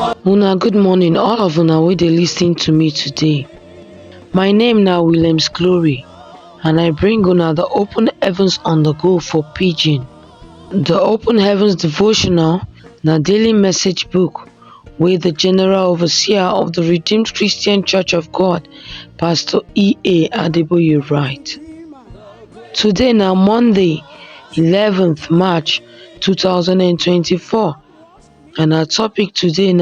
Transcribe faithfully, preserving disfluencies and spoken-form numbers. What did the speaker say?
Una good morning, all of una wey dey listen to me today. My name na Williams Glory, and I bring una the Open Heavens on the Go for Pidgin. The Open Heavens devotional na daily message book wey the General Overseer of the Redeemed Christian Church of God, Pastor E A Adeboye, write. Today na Monday, eleventh March two thousand and twenty-four, and our topic today na